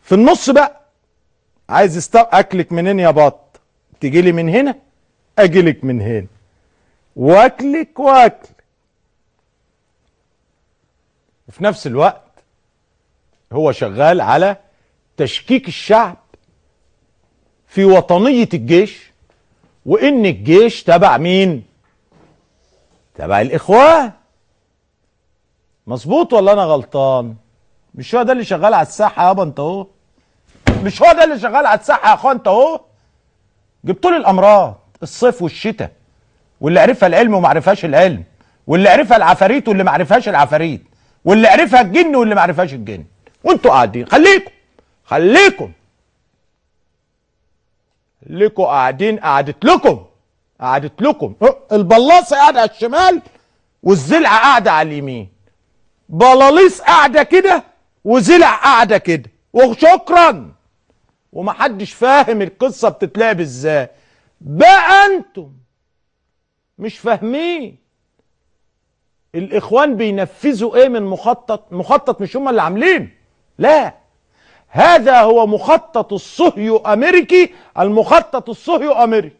في النص بقى عايز اكلك منين يا بط؟ تجيلي من هنا اجيلك من هنا، واكلك واكل. وفي نفس الوقت هو شغال على تشكيك الشعب في وطنية الجيش، وإن الجيش تبع مين؟ تبع الإخوان. مظبوط ولا أنا غلطان؟ مش هو ده اللي شغال على الساحة يابا أنت أهو؟ مش هو ده اللي شغال على الساحة يا أخوان أنت أهو؟ جبتوا لي الأمراض الصيف والشتاء، واللي عرفها العلم وما عرفهاش العلم، واللي عرفها العفاريت واللي ما عرفهاش العفاريت، واللي عرفها الجن واللي ما عرفهاش الجن، وانتوا قاعدين. خليكم خليكم لكم قاعدين، قعدت لكم قعدت لكم. البلاصة قاعدة على الشمال والزلعه قاعدة على اليمين، بلاليص قاعدة كده وزلع قاعدة كده، وشكرا. ومحدش فاهم القصة بتتلعب ازاي. بقى انتم مش فاهمين الاخوان بينفذوا ايه من مخطط. مخطط مش هم اللي عاملين، لا، هذا هو مخطط الصهيو امريكي، المخطط الصهيو امريكي.